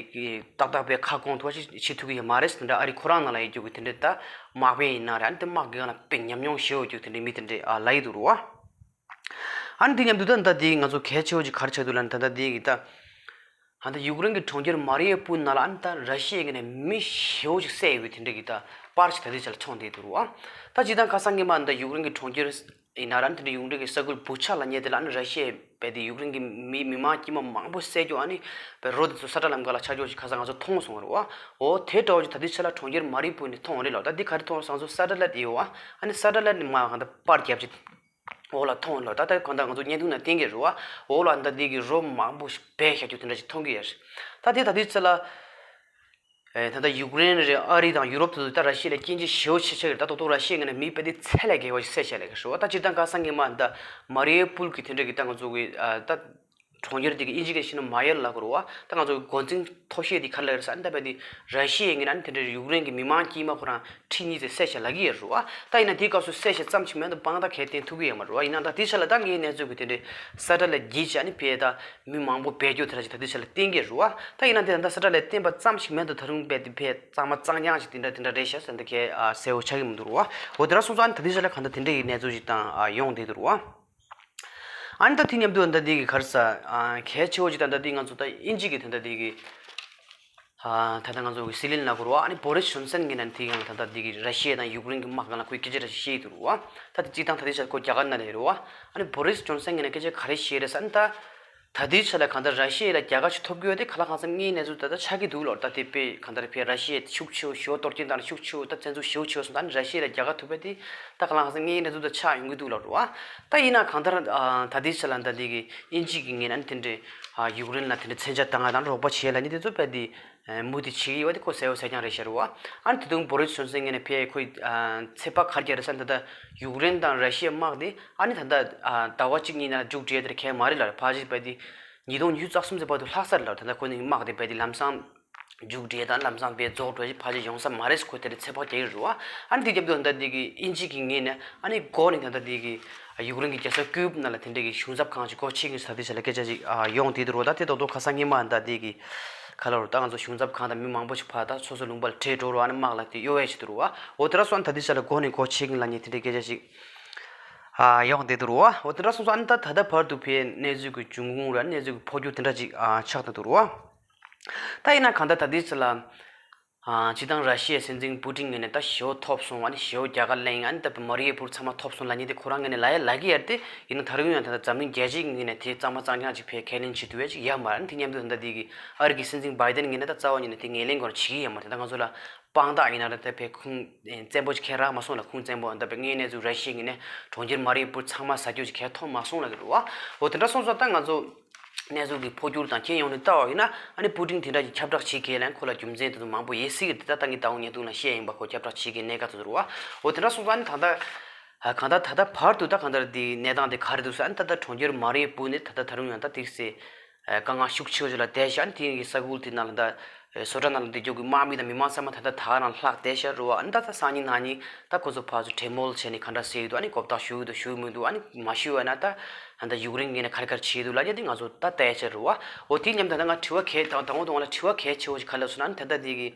ཏག་ཏག་པའི་ཁ་སྐོང་ཐུབ་པ་ཞིག་བྱེད་ཐུབ་ཀྱི་ཡོད་མ་རེད། དེ་འདྲ་ཨ་རི་ཁོ་རང་ནང་ལ་ཡོད་རྒྱུ་གི་དེ་འདྲའི་ད་དམག་དཔོན་ཡིན་ན་རེད། ཨ་ནི་དེ་དམག་གི་སྒང་ལ་དཔེ་ཉམས་མྱོང་ཞེ་པོ་ཡོད་རྒྱུ་དེ་འདྲའི་མི་དེ་འདྲས་ཨ་ལབ་ཀྱི་འདུག་རེད་བ། ཨ་ནི་དེ་མཉམ་དུ་ད་ད་དེ་ང་ཚོ་གལ་ཆེ་བོ་ཅིག་ག་རེ་ཆགས་འདུག་ལབ་ན། ད་ད་དེ་གི་ད་ཨ་ད་ཡུཀ་རེན་གྱི་གྲོང་ཁྱེར་མ་རི་ཡ་པུལ་ནང་ལ་ཨ་ནི་ད་ར་ཤི་ཡ་གི་ནས་མི་ཞེ་པོ་ཅིག་བསད་ཡོད་པའི་དེ་འདྲ་གི་ད་པར་ཅིག་ད་ལྟའི་ཆ་ལ་མཐོང་བསྡད་འདུག་རེད་བ། ད་སྤྱིར་བཏང་ཁ་སང་སྔོན་མ་ད་ཡུཀ་རེན་གྱི་གྲོང་ཁྱེར་ཡིན་ན་ར། དེ་འདྲ་ཡུཀ་རེན་གྱི་ས་ཁུལ་བུ་ཆ་ལབ་མཁན་དེ་ལ་ཨ་ནི་ར་ཤི་ཡས་དཔེ་དེ་ཡུཀ་རེན་གྱི་མི་མི་མང་དཀྱུས་མ་མང་པོ་བསད་རྒྱུ། ཨ་ནི་དཔེ་རོ་དེ་ཚོ་ས་ཁྲ་ལམ་ཁ་ལ་ཆགས་རྒྱུ་ཞིག་ཁ་སང་ང་ཚོ་མཐོང་སོང་བ་རེད་བ། འོ་དེ་འདྲ་བོ་ཞིག་ད་ལྟའི་ཆ་ལ་གྲོང་ཁྱེར་མ་རི་པུལ་ནས་མཐོང་བ་རེད་ལབ། ད་འདི་ག་རེ་མཐོང་སོང་ཟེར་ན་ས་ཊ་ལའེ་ཊི་ཡོད་བ། ཨ་ནི་ས་ཊ་ལའེ་ཊི་མར་གང་ལྟར་པར་བརྒྱབ་ཅིག་འོག་ལ་མཐོང་བ་རེད་ལབ། ད་ལྟ་གང་ལྟར་ང་ཚོ་བརྙན་ཐུང་ནང་བསྟན་གྱི་རེད་བ། འོག་ལ་ད་འདི་གི་རོ་མང་པོ་ཞིག་སྦས་བཞག་རྒྱུ་དེ་འདྲ་ཞིག་མཐོང་གི་ཡོད་རེད། ད་དེ་ད་ལྟའི་ཆ་ལ། ཨེ་ད་ལྟ་ཡུཀ་རེན་རེད། ཨ་རི་དང་ཡུ་རོབ་དེ་ཚོ་ད་ར་ཤི་ཡ་ལ་སྐྱོན་བརྗོད་ཞེ་པོ་བྱེད་ཆགས་ཀྱི་རེད། ད་ཏོག་ཏོག་ར་ཤི་ཡ་ངོས་ནས་མི་དཔེ་དེ་ཚད་ལས་བརྒལ་བ་ཞིག་བསད་བཞག་ལབ་ཀྱི་རེད་བ། ད་སྤྱིར་བཏང་ཁ་སང་སྔོན་མ་ད་མ་རི་ཡ་པུལ་གྱི་དེ་འདྲ་གི་ད་ང་ཚོ་གི་ཨ་ད་གྲོང་ཁྱེར་དེ་གི་ཨིན་ཇི་སྐད་བཤད་ན་མ་ཡར་ལབ་ཀྱི་རེད་བ། ད་ང་ཚོ་གི་འགོ་འཛིན་མཐོ་ཤོས་དེ་ག་རེ་ལབ་ཀྱི་རེད་ཟེར་ན། ད་དཔེ་དེ་ར་ཤི་ཡ་ངོས་ནས་ཨ་ནི་དེ་འདྲ་ཡུཀ་རེན་གྱི་མི་མང་དཀྱུས་མ་ཁོ་རང་ཁྲི་གཉིས་ཙམ་བསད་བཞག་ལབ་ཀྱི་ཡོད་རེད་བ། ད་ཡིན་ན་དེའི་སྐབས་སུ་བསད་བཞག་ཙམ་ཞིག་མ་གཏོགས་དཔང་རྟགས་གང་ཡང་བསྟན་ཐུབ་ཀྱི་ཡོད་མ་རེད་བ། ཡིན་ནའང་ད་དེའི་ཆ་ལ་ད་ངའི་གནས་ཚུལ་གྱི་དེ་འདྲའི་ས་ཊ་ལའེ་ཊི་བརྒྱུད་བྱས་ཨ་ནི་ཕར་ད་མི་མང་པོ་སྦས་རྒྱུ་དེ་འདྲ་ཞིག་ད་ལྟའི་ཆ་ལ་བསྟན་གྱི་རེད་བ། ད་ཡིན་ན་དེ་ད་ལྟ་ས་ཊ་ལའེ་ཊི་བསྟན་པ་ཙམ་ཞིག་མིན་འདུག་ད་རུང་རྦད་དེ་ཕར་གཙང་མ་གཙང་རྐྱང་ཞིག་དེ་འདྲ་དེ་འདྲ་རེད་ཤག་ཟེར་འདི་གས་ཨ་གསལ་པོ་ཆགས་ཀྱི་མི་འདུག་རེད་བ། འོ་དེ་འདྲ་སོང་ཙང་ད་ལྟའི་ཆ་ལ་གང་ལྟར་དེ་འདྲ་ཡི་གནས་ཚུལ་ཞིག་ད་ཨ་ཡོང་བསྡད་འདུག་རེད་བ། ཨ་ནི་ད་དེ་མཉམ་དུ་ད་འདི་གི་ག་རེ་ཟེར་ཨ་གལ་ཆེ་བོ་ཞིག་ད་ད་འདི་ང་ཚོ་ད་དབྱིན་ཇི་གི་ད་ད་འདི་གི་ཨ་ད་ལྟ་ང་ཚོ་གི་སྲིད་བློན་ལབ་དགོས་རེད་བ། ཨ་ནི་བོ་རིས་ཇོན་སན་གྱིས་ནས་དེ་ཡང་ད་ལྟ་འདི་གི་ར་ཤི་ཡ་དང་ཡུཀ་རེན་གྱི་དམག་སྒང་ལ་ཁོས་སྐད་ཆ་འདྲ་ཞིག་བཤད་ཡོད་འདུག་རེད་བ། ད་དེ་སྤྱིར་བཏང་ད་ལྟའི་ཆར་ཁོ་རྒྱ་གར་ནང་ལ་ཡོད་རེད་བ། ཨ་ནི་བོ་རིས་ཇོན་སན་གྱིས་ནས་སྐད་ཆ་ག་རེ་བཤད་རེད་ཟེར་ན། ད་ད་ལྟའི་ཆ་ལ་གང་ལྟར་ར་ཤི་ཡ་ལ་རྒྱལ་ཁ་ཞིག་ཐོབ་ཀྱི་ཡོད་དེ་གང་ལ་གང་འཚམ་དངོས་གནས་ཚུལ་ད་ལྟ་ཆགས་ཀྱི་འདུག་ལབ། ད་དེ་དཔེ་གང་ལྟར་ཕར་ར་ཤི་ཡ་ཤུགས་ཆེ་བོ་ཞི་བ་གཏོར་སྐྱོན་བཏང་ནས་ཤུགས་ཆེ་བོ་ད་བཙན་འཛུལ་ཞི་བོ་ཆེ་བོ་སོང་། ད་ནི་ར་ཤི་ཡ་ལ་རྒྱལ་ཁ་ཐོབ་པ་དེ་ད་གང་ལ་གང་འཚམ་དངོས་གནས་ཚུལ་ད་ཆགས་ཡོང་གི་འདུག་ལབ་རེད་བ། ད་ཡིན་ན་གང་ལྟར་ཨ་ད་ལྟའི་ཆ་ལ་ད་འདི་གི་དབྱིན་ཇི་གི་ངོས་ནས་དེ་འདྲའི་ཨ་ཡུཀ་རེན་ལ་དེ་འདྲའི་མཚོན་ཆ་བཏང་ཡ་དང་རོགས་པ་བྱེད་ཡ་ལབ་མཁན་དེ་ཚོ་དཔེ་དེ་ མུ་མཐུད་བྱེད་ཀྱི་ཡོད་པ་དེ་ཁོ་གསལ་པོ་གསལ་རྐྱང་རེད་ཤག་རེད་བ། ཨ་ནི་དེ་དུས་བོ་རི་སི་ཇོན་སན་ངོས་ནས་ཕར་ཁོའི་ཚོད་དཔག་ག་རེ་བརྒྱབ་རེད་ཟེར་ན། ད་ལྟ་ཡུཀ་རེན་དང་ར་ཤི་ཡའི་དམག་དེ་ཨ་ནི་ད་ལྟ་ཟླ་བ་གཅིག་གཉིས་ནང་མཇུག་སྒྲིལ་ཡ་དེ་གང་ཡང་མ་རེད་ལབ། ཕལ་ཆེར་རྦད་དེ་ཉིས་སྟོང་ཉི་ཤུ་རྩ་གསུམ་ཚེས་པ་དུ་ལྷག་ས་རེད་ལབ། ད་ལྟ་ཁོ་ནི་དམག་དེ་རྦད་དེ་ལམ་སང་མཇུག་སྒྲིལ་དང་ལམ་སང་རྦད་རྫོགས་འགྲོ་ཞིག་ཕལ་ཆེར་ཡོང་ས་མ་རེད་ཟེར་ཁོས་དེ་འདྲའི་ཚོད་དཔག་བརྒྱབ་ཡོད་རེད་བ། ཨ་ནི་དེ་རྒྱབ་ཏུ་ད་ལྟ་དེ་གི་དབྱིན་ཇི་གི་ངོས་ནས་ཨ་ནི་འགོ་ནས་ད་ལྟ་དེ་གི་ཡུཀ་རེན་གྱི་རྒྱལ་ས་ཀིའུབ་ནང་ལ་དེ་འདྲའི་གི་གཞུང་ཚབ་ཁང་ཞིག་སྒོ་ཕྱེ་གི་ཡིན་ཟེར་ད་དེ་ཆ་ལ་སྐད་ཆ་ཞིག་ཡོང་བསྡད་འདུག་རོ། ད་དེ་ཏོག་ཏོག་ཁ་སང་ཉི་མ་ད་དེ་གི་ག་ལ་རོ། ད་ང་ཚོ་གཞུང་ཚབ་ཁང་དང་མི་མང་པོ་ཞིག་ཕར་ད་སོ་སོ་ལུང་པ་ལ་བྲོས་འགྲོ་རོ། ཨ་ནི་དམག་ལ་དེ་གཡོ་ཡ་ཞིག་འདུག་རོ། འོ་དེ་འདྲ་སོང་ཙང་ད་དེ་ཆ་ལ་འགོ་ནས་སྒོ་ཕྱེ་གི་ཡིན་ལབ་མཁན་དེ་འདྲའི་སྐད་ཆ་ཞིག་ཡོང་བསྡད་འདུག་རོ། འོ་དེ་འདྲ་སོང་ཙང་ཨ་ནི་ད་ད་ལྟ་བར་དུ་ཕར་གནས་ཚུལ་གྱི་འབྱུང་ཁུངས་ར་གནས་ཚུལ་གྱི་འཕོ་འགྱུར་དེ་འདྲ་ཅིག་ཆགས་བསྡད་འདུག་རོ། ད་ཡིན་ན་གང་ལྟར་ད་ལྟའི་ཆ་ལ་སྤྱིར་བཏང་ར་ཤི་ཡའི་སྲིད་འཛིན་པུ་ཏིན་ངོས་ནས་ད་ཞེ་པོ་ཐོབ་སོང་། ཨ་ནི་ཞེ་པོ་རྒྱལ་ཁ་ལེན། ཨ་ནི་ད་མ་རི་ཡུ་པུལ་ཚང་མ་ཐོབ་སོང་ལབ་མཁན་དེ་ཁོ་རང་ངོས་ནས་ལབ་ཡ་ལབ་ཀྱི་ཡོད་རེད་དེ། ཡིན་ན་ད་རུང་ཡང་ད་ལྟ་འཛམ་གླིང་རྒྱལ་སྤྱིའི་ངོས་ནས་དེ་གཙང་མ་གཙང་རྐྱང་ཅིག་ཕར་ཁས་ལེན་བྱེད་ཐུབ་ཡ་ཅིག་ཡོད་མ་རེད། ཨ་ནི་དེ་མཉམ་དུ་ད་ལྟ་དེ་གི་ཨ་རི་གི་སྲིད་འཛིན་བྷའི་ཏན་ངོས་ནས་ད་རྩ་བ་ཉིད་ནས་དེ་ངོས་ལེན་ཁོ་རང་བྱེད་ཀྱི་ཡོད་མ་རེད། ད་ང་ཚོ་ལ་དཔང་རྟགས་ཡིན་ན་ར་ད་ཕར་ཁུངས་བཙན་པོ་ཅིག་ཁྱེར་རག་མ་སོང་ལ། ཁུངས་བཙན་པོ་ད་ཕར་དངོས་གནས་ཚུལ་ར་ཤི་ཡའི་ངོས་ནས་གྲོང་ཁྱེར་མ་རི་ཡུ་པུལ་ཚང་མ་ཟ་རྒྱུ་ཅིག་གང་ཡང་ཐོབ་མ་སོང་ལབ་ཀྱི་རེད་བ། འོ་དེ་འདྲ་སོང་ཙང་ད་ང་ཚོ་གནས་ཚུལ་གྱི་འཕོ་འགྱུར་དང་རྐྱེན་ཡོངས་ནས་ལྟ་བ་ཡིན་ན། ཨ་ནི་པུ་ཏིན་དེ་འདྲ་གྱི་ཁྱབ་བསྒྲགས་བྱེད་མཁན་ལ་ཁོ་ལ་རྒྱུ་མཚན་དེ་ཚོ་མང་པོ་ཡོད་སྲིད་ཀྱི་རེད། ད་ད་ངས་ད་འོང་ཉེ་དུང་ལ་བཤད་ཡིན་པ། ཁོ་ཁྱབ་བསྒྲགས་བྱེད་མཁན་གནད་འགག་དེ་ཚོ་རེད་བ། འོ་དེ་འདྲ་སོང་ཙང་ཨ་ནི་ད་ལྟ་གང་ལྟར་ད་ལྟ་བར་དུ་ད་གང་ལྟར་དེའི་གནས་སྟངས་དེ་ག་རེ་འདུག་ཟེར། ཨ་ནི་ད་ལྟ་གྲོང་ཁྱེར་མ་རི་ཡུ་པུལ་ནི་ད་ལྟ་ད་རུང་ཡང་ད་དེ་སེ་དཀའ་ངལ་ཤུགས་ཆེ་བ་ཞིག་ལ་བསྡད་ཤག་ཨ་ནི་དེ་ཡིན་གྱི་ས་ཁུལ་དེ་ནང་ལ་ད་བཟོ་གྲྭ་ནང་ལ་བསྡད་རྒྱུ་གི་དམག་མི་དང་མི་མང་ཚང་མ་ད་ལྟ་དེ་ག་རང་ལྷག་བསྡད་ཤག་རེད་བ། ཨ་ནི་ད་ད་སང་ཉིན་གནངས་ཉིན་ད་ཁོ་ཚོ་ཕར་ཚུར་གྲོས་མོལ་བྱས་ནས་ག་འདྲ་ཟེར་གྱི་འདུག་ཨ་ནི་གོ་བརྡ་ཞུ་གི་འདུག་ཞུ་གི་མི་འདུག་ཨ་ནི་མ་ཞུས་པ་ན་ད་ད་ལྟ་ཡུཀ་རེན་ངོས་ནས་ག་རེ་ག་རེ་བྱེད་ཀྱི་འདུག་ལབ་རྒྱུ་དེ་ང་ཚོ་ད་བལྟ་ཡ་ཆགས་རེད་བ། འོ་དེ་མཉམ་དུ་ད་ང་དྲི་བ་གལ་དང་དང་པོ་དང་པོ་ལ་དྲི་བ་གལ་ཆེ་བོ་ཞིག་ག་རེ་སླེབས་སོང་ན། ཨ་ནི་ད་ལྟ་དེ་གི་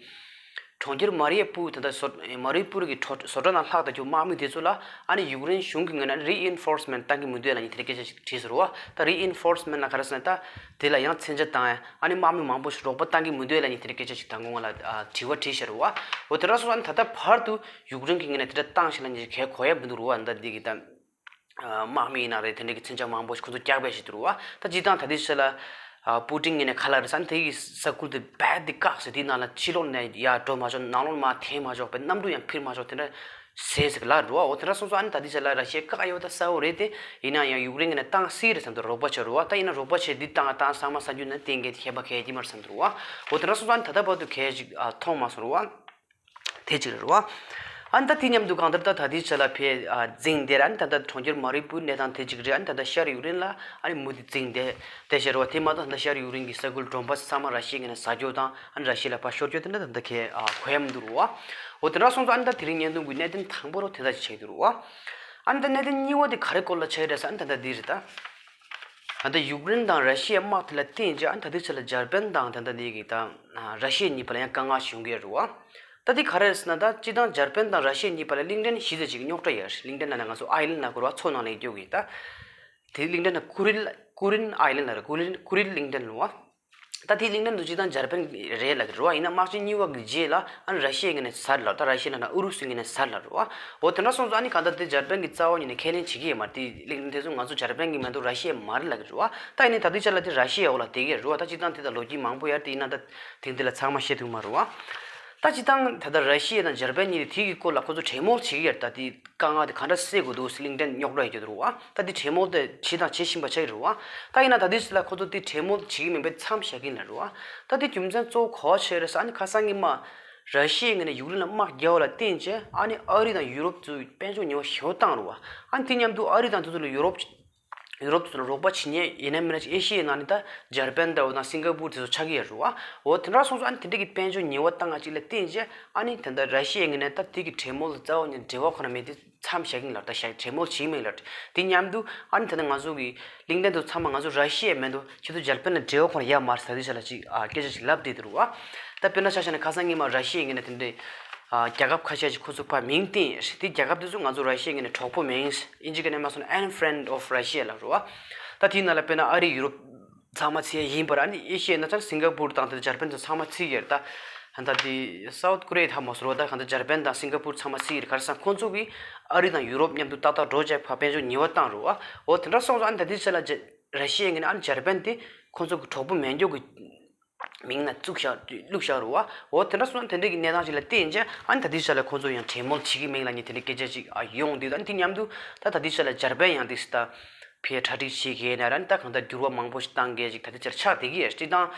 གྲོང་ཁྱེར་མ་རི་ཡུ་པུལ་དེ་འདྲ་བཟོ་མ་རི་ཡུ་པུལ་གྱི་གྲོ་བཟོ་གྲྭ་ནང་ལྷག་བསྡད་རྒྱུ་དམག་མི་དེ་ཚོ་ལ་ཨ་ནི་ཡུཀ་རེན་གཞུང་གི་ངོས་ནས་རི་ཨིན་ཕོར་སི་མེན་ཊི་གཏང་གི་མི་འདུག་ལབ་མཁན་དེ་འདྲའི་སྐད་ཆ་ཞིག་དྲིས་ཟེར་བ། ད་རི་ཨིན་ཕོར་སི་མེན་ཊི་ལབ་ག་རེ་ཟེར་ན་ད་དེ་ལ་ཡང་མཚོན་ཆ་བཏང་ཡ། ཨ་ནི་དམག་མི་མང་པོ་ཞིག་རོགས་པ་གཏང་གི་མི་འདུག་ལབ་མཁན་དེ་འདྲའི་སྐད་ཆ་ཞིག་དང་པོ་ང་ལ་ཨ་དྲི་བ་དྲིས་ཤག་རེད་བ། འོ་དེ་འདྲ་སོང་ཙང་ཨ་ནི་ད་ལྟ་བར་དུ་ཡུཀ་རེན་གྱི་ངོས་ནས་དེ་འདྲ་བཏང་ཤག་ལབ་མཁན་ཞིག་གལ་གོ་ཡ་མི་འདུག་རེད་བ། ད་འདི་གི་ད་དམག་མི་ཡིན་ན་རེད། དེ་འདྲ་གི་མཚོན་ཆ་མང་པོ་ཞིག་ཁོ་ཚོ་རྒྱག་པའི་ཞིག་འདུག་རེད་བ། ད་སྤྱིར་བཏང་ད་ལྟའི་ཆ་ལ་ཨ་པུ་ཏིན་ངོས་ནས་ག་ལབ་རེད་ཟེར་ན། དེ་གི་ས་ཁུལ་དེ་རྦད་དེ་བཀག་ཟེར། དེའི་ནང་ལ་ཕྱི་ལོགས་ནས་ཡར་འགྲོ་མ་ཆོག། ནང་ལོགས་མར་ཐོན་མ་ཆོག། པའི་གནམ་གྲུ་ཡང་འཕུར་མ་ཆོག། དེ་འདྲ་ཟེར་ཟེར་གི་ལབ་རེད་བ། འོ་དེ་འདྲ་སོང་ཙང་ཨ་ནི་ད་ལྟའི་ཆ་ལ་ར་ཤི་ཡས་བཀག་ཡོད་ད་གསལ་པོ་རེད་དེ། ཡིན་ན་ཡང་ཡུཀ་རེན་ངོས་ནས་བཏང་སྲིད་རེད་བསམ་འདུག་རོགས་པ་བྱེད་རེད་བ། ད་ཡིན་ན་རོགས་པ་བྱེད་འདི་བཏང་བཏང་ཚང་མ་ས་འགྱུར་ན་གཏན་འཁེལ་ཁྱད་པར་གལ་ཅིག་མ་རེད་བསམ་འདུག་རེད་བ། འོ་དེ་འདྲ་སོང་ཙང་ཨ་ནི་ད་ལྟ་བར་དུ་གལ་ཅིག་ཨ་མཐོང་མ་སོང་རེད་བ། དེ་གཅིག་རེད་བ། ཨ་ནི་ད་དེ་མཉམ་དུ་གང་ལྟར་ད་ད་ལྟའི་ཆ་ལ་ཕར་ཨ་འཛིང་དེ་ར། ཨ་ནི་ད་ལྟ་གྲོང་ཁྱེར་མ་རི་ཡུ་པུལ་གནས་སྟངས་དེ་གཅིག་རེད། ཨ་ནི་ད་ལྟ་ཤར་ཡུཀ་རེན་ལ་ཨ་ནི་མུ་མཐུད་འཛིང་དེ་དེ་བྱས་རེད་བ། དེ་མ་གཏོགས་ད་ལྟ་ཤར་ཡུཀ་རེན་གྱི་ས་ཁུལ་གྲོང་པ་ཚང་མ་ར་ཤི་ཡའི་ངོས་ནས་ཟ་རྒྱུ་དང་ཨ་ནི་ར་ཤི་ཡ་ལ་ཕར་ཤོར་རྒྱུ་དེ་འདྲ་ད་ལྟ་གལ་ཨ་གོ་ཡ་མི་འདུག་རེད་བ། འོ་དེ་འདྲ་སོང་ཙང་ཨ་ནི་ད་དེ་རིང་བརྙན་ཐུང་གི་གནད་དོན་དང་པོ་རོ་དེ་འདྲ་ཅིག་ཆགས་ཀྱི་འདུག་རེད་བ། ཨ་ནི་ད་གནད་དོན་གཉིས་པ་དེ་ག་རེ་སྐོར་ལ་ཆགས་ཀྱི་རེད་ཟེར་ན། ཨ་ནི་ད་ལྟ་འདི་རེད་ད། ད་ལྟ་ཡུཀ་རེན་དང་ར་ཤི་ཡའི་དམག་དེ་ལ་བརྟེན་བྱས་ཨ་ནི་ད་ལྟའི་ཆ་ལ་འཇར་པན་དང་ད་ལྟ་འདི་གི་ད་ར་ཤི་ཡ་གཉིས་བར་ལ་ཡང་དཀའ་ངལ་ཞིག་ཡོང་གི་ཡོད་རེད་བ། ད་འདི་ག་རེ་རེད་ཟེར་ན། ད་སྤྱིར་བཏང་འཇར་པན་དང་ར་ཤི་ཡ་གཉིས་བར་ལ་གླིང་ཕྲན་བཞི་ཙམ་ཅིག་རྙོག་དྲ་ཡོད་རེད། གླིང་ཕྲན་ལབ་ན་ང་ཚོ་ཨའི་ལན་ལབ་དགོས་རེད་བ། མཚོ་ནང་ལ་ཡོད་རྒྱུ་གི་ད། དེ་གླིང་ཕྲན་ནང་ཀུ་རིལ་ཀུ་རིལ་ཨའི་ལན་ལབ་རེད། ཀུ་རིལ་ཀུ་རིལ་གླིང་ཕྲན་ལབ་བ། ད་དེ་གླིང་ཕྲན་དུ་སྤྱིར་བཏང་འཇར་པན་རེད་ལབ་ཀྱི་རེད་བ། ཡིན་ན་དམག་ཆེན་གཉིས་པ་གི་རྗེས་ལ་ཨ་ནི་ར་ཤི་ཡའི་ངོས་ནས་ཟ་རེད་ལབ། ད་ར་ཤི་ཡ་ལབ་ན་ཨུ་རུ་སུའི་ངོས་ནས་ཟ་རེད་ལབ་རེད་བ། འོ་དེ་འདྲ་སོང་ཙང་ཨ་ནི་གང་ལྟར་དེ་འཇར་པན་གྱིས་རྩ་བ་ཉིད་ནས་ཁས་ལེན་བྱེད་ཀྱི་ཡོད་མ་རེད། དེ་གླིང་ཕྲན་དེ་ཚོ་ང་ཚོ་འཇར་པན་གྱི་མ་གཏོགས་ར་ཤི་ཡའི་མ་རེད་ལབ་ཀྱི་རེད་བ། ད་ཡིན་ནའི་ད་ལྟའི་ཆ་ལ་དེ་ར་ཤི་ཡའི་འོག་ལ་བསྡད་ཀྱི་རེད་བ། ད་སྤྱིར་བཏང་དེ་ད་ལོ་རྒྱུས་མང་པོ་ཡོད་རེད་དེ། ཡིན་ན་ད་དེང་འདི་ལ་ཚང་མ་བཤད་ཐུབ་མ་རེད་བ། ད་སྤྱིར་བཏང་ད་ལྟ་ར་ཤི་ཡ་དང་འཇར་པན་གཉིས་དེ་དེ་གི་སྐོར་ལ་ཁོ་ཚོ་གྲོས་མོལ་བྱེད་ཀྱི་ཡོད་རེད། ད་དེ་དཀའ་ངལ་དེ་ག་འདྲ་སེལ་དགོས་འདུག་ཟེར། གླིང་ཕྲན་རྙོག་དྲ་ཡོད་ཀྱི་འདུག་རེད་བ། ད་དེ་གྲོས་མོལ་དེ་བྱེད་དང་བྱེད་བཞིན་པ་ཆགས་ཀྱི་རེད་བ། ད་ཡིན་ན་ད་དུས་ལ་ཁོ་ཚོ་དེ་གྲོས་མོལ་བྱེད་ཀྱི་མིན་པའི་མཚམས་བཞག་གི་ཡིན་ལབ་རེད་བ། ད་དེ་རྒྱུ་མཚན་གཙོ་བོ་ག་པར་ཆགས་རེད་ཟེར་ན། ཨ་ནི་ཁ་སང་ཉི་མ་ར་ཤི་ཡའི་ངོས་ནས་ཡུཀ་རེན་ལ་དམག་རྒྱག་པ་ལ་བརྟེན་བྱས་ཨ་ནི་ཨ་རི་དང་ཡུ་རོབ་ཚོས་དཔལ་འབྱོར་ཉེས་པ་ཞེ་པོ་བཏང་རེད་བ། ཨ་ནི་དེ་མཉམ་དུ་ཨ་རི་དང་དེ་ཚོ་ལ་ཡུ་རོབ་ཡུ་རོབ་ཚོ་ལ་རོགས་པ་བྱེད་མཁན་ཡིན་ན་མིན་ན་ཅིག་ཨེ་ཤི་ཡའི་ནང་ནས་ད་འཇར་པན་འདྲ་བོ་དང་སིང་ག་པུར་དེ་ཚོ་ཆགས་ཀྱི་ཡོད་རེད་བ། འོ་དེ་འདྲ་སོང་ཙང་ཨ་ནི་དེ་འདྲ་གི་དཔལ་འབྱོར་ཉེས་པ་བཏང་བ་ཅིག་ལ་བརྟེན་བྱས་ཨ་ནི་ད་ལྟ་ར་ཤི་ཡའི་ངོས་ནས་ད་དེ་གི་གྲོས་མོལ་ལ་རྩ་བ་ནས་འབྲེལ་བ་ཁོ་ན་མེད་དེ་མཚམས་བཞག་གི་ཡིན་ལབ། ད་བཞག་གྲོས་མོལ་བྱེད་ཀྱི་མེད་ལབ། དེ་མཉམ་དུ་ཨ་ནི་ད་ལྟ་ང་ཚོ་གི་གླིང་ཕྲན་དེ་ཚོ་ཚང་མ་ང་ཚོ་ར་ཤི་ཡའི་མེད་དོ། ཁྱེད་ཚོ་འཇར་པན་ལ་འབྲེལ་བ་ཁོ་ན་ཡོད་མ་རེད་ཟེར་དུས་ཆ་ལ་ཅིག་ཨ་སྐད་ཆ་ཅིག་ལབ་བསྡད་འདུག་རེད་བ། ད་དཔེར་ན་ཆ་བཞག་ན་ཁ་སང་ཉི་མ་ར་ཤི་ཡའི་ངོས་ནས་དེ་འདྲའི་ཨ་རྒྱལ་ཁབ་ཁ་ཤས་ཅིག་ཁོ་ཚོ་ཕར་མིང་བཏོན་རེད། དེ་རྒྱལ་ཁབ་དེ་ཚོ་ང་ཚོ་ར་ཤི་ཡའི་ངོས་ནས་གྲོགས་པོ་མིན། དབྱིན་ཇི་སྐད་ནས་མ་སོང་ན་unfriend of Russia ལབ་རེད་བ། ད་དེའི་ནང་ལ་དཔེར་ན་ཨ་རི་ཡུ་རོབ་ཚང་མ་ཚུད་ཡ་ཡིན་པ་རེད། ཨ་ནི་ཨེ་ཤི་ཡའི་ནང་ཚང་སིང་ག་པུར་དང་དེ་འཇར་པན་དེ་ཚང་མ་ཚུད་ཡོད་རེད། ད་ད་དེ་སའུ་ཐི་ཀོ་རི་ཡ་ད་མ་སོང་རེད་བ། ད་གང་ལྟར་འཇར་པན་དང་སིང་ག་པུར་ཚང་མ་ཚུད་ཡོད་རེད། ག་རེ་ཟེར་ན་ཁོང་ཚོ་གིས་ཨ་རི་དང་ཡུ་རོབ་མཉམ་དུ་ཏག་ཏག་འགྲོ་བྱས་ཕར་དཔལ་འབྱོར་ཉེས་པ་བཏང་རེད་བ། འོ་དེ་འདྲ་སོང་ཙང་ཨ་ནི་ད་དེའི་ཆ་ལ་ར་ཤི་ཡའི་ངོས་ནས་ཨ་ནི་འཇར་པན་དེ་ཁོང་ཚོ་གི་གྲོགས་པོ་མེད་འཇོག་གི་མིང་ནང་བཙུགས་བཞག་བླུགས་བཞག་རེད་བ། འོ་དེ་འདྲ་སོང་ཙང་དེ་འདྲ་གི་གནས་སྟངས་ཤིག་ལ་བརྟེན་བྱས་ཨ་ནི་ད་དེའི་ཆ་ལ་ཁོང་ཚོ་ཡང་གྲོས་མོལ་བྱེད་ཀྱི་མེད་ལབ་མཁན་དེ་འདྲའི་སྐད་ཆ་ཅིག་ཨ་ཡོང་དུས། ཨ་ནི་དེ་མཉམ་དུ་ད་ད་དེའི་ཆ་ལ་འཇར་པན་ཡང་དེ་སི་ད་ཕར་གྲ་སྒྲིག་བྱེད་མཁན་ཡིན་ན་ར། ཨ་ནི་ད་གང་ལྟར་འགྱུར་བ་མང་པོ་ཞིག་བཏང་མཁན་ཅིག་ད་ལྟའི་ཆར་ཆགས་བསྡད་ཀྱི་ཡོད། སྤྱིར་བཏང་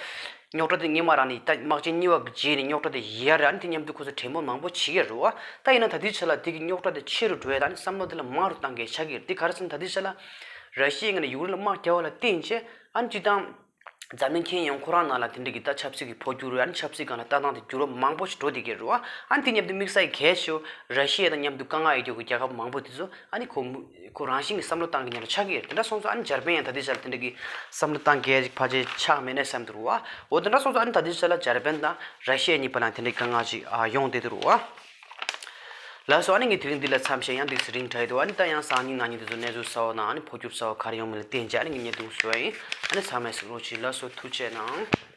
རྙོག་དྲ་དེ་སྔོན་མ་རང་ནས་ད་དམག་ཆེན་གཉིས་པ་གི་རྗེས་ནས་རྙོག་དྲ་དེ་ཡལ་ར། ཨ་ནི་དེ་མཉམ་དུ་ཁོ་ཚོ་གྲོས་མོལ་མང་པོ་བྱེད་ཀྱི་རེད་བ། ད་ཡིན་ན་ད་ལྟའི་ཆ་ལ་དེ་གི་རྙོག་དྲ་དེ་ཆེ་རུ་འགྲོ་ཡ་ད་ནི་བསམ་བློ་དེ་ལ་མང་རུ་བཏང་གི་ཆགས་ཀྱི་རེད། དེ་ག་རེ་ཟེར་ན་ད་ལྟའི་ཆ་ལ་ར་ཤི་ཡའི་ངོས་ནས་ཡུཀ་རེན་ལ་དམག་རྒྱག་པ་ལ་བརྟེན་བྱས། ཨ་ནི་སྤྱིར་བཏང་འཛམ་གླིང་ཁྱོན་ཡོངས་ཁོ་རང་ནང་ལ་དེ་འདྲ་གི་ད་ཆབ་སྲིད་ཀྱི་འཕོ་འགྱུར། ཨ་ནི་ཆབ་སྲིད་སྒང་ལ་ལྟ་སྟངས་དེ་འགྱུར་བ་མང་པོ་ཞིག་འགྲོ་བསྡད་ཀྱི་རེད་བ། ཨ་ནི་དེ་མཉམ་དུ་དམིགས་བསལ་གལ་ཆེ་བ་ར་ཤི་ཡ་དང་མཉམ་དུ་དཀའ་ངལ་ཡོད་རྒྱུ་གི་རྒྱལ་ཁབ་མང་པོ་དེ་ཚོ་ཨ་ནི་ཁོ་མུ་ཁོ་རང་བཞིན་གྱི་བསམ་བློ་བཏང་གི་ཉེན་ཁ་ཆགས་ཀྱི་ཡོད། དེ་འདྲ་སོང་ཙང་ཨ་ནི་འཇར་པན་ཡང་ད་ལྟའི་ཆར་དེ་འདྲ་གི་བསམ་བློ་བཏང་གལ་ཕལ་ཆེར་ཆགས་མེད་ན་བསམ་འདུག་བ། འོ་དེ་འདྲ་སོང་ཙང་ཨ་ནི་ད་ལྟའི་ཆར་ལ་འཇར་པན་དང་ར་ཤི་ཡ་གཉིས་བར་ལ་དེ་འདྲའི་དཀའ་ངལ་ཅིག་ཨ་ཡོང་བསྡད་འདུག་བ། ལགས་སོ། ཨ་ནི་ངས་དེ་རིང་འདི་ལ་མཚམས་བཞག་ཡང་འདི་སི་རིང་དྲག་འདུག་ཨ་ནི་ད་ཡང་སང་ཉིན་གནངས་ཉིན་དེ་ཚོ་གནས་ཚུལ་གསར་བ་དང་ཨ་ནི་འཕོ་འགྱུར་གསར་བ་ག་རེ་ཡོང་མིན་ལ་བརྟེན་བྱས་ཨ་ནི་ངས་བརྙན་ཐུང་བཟོ་བ་ཡིན། ཨ་ནི་ཚང་མས་གཟིགས་རོགས་གྱིས། ལགས་སོ། ཐུགས་རྗེ་གནང་།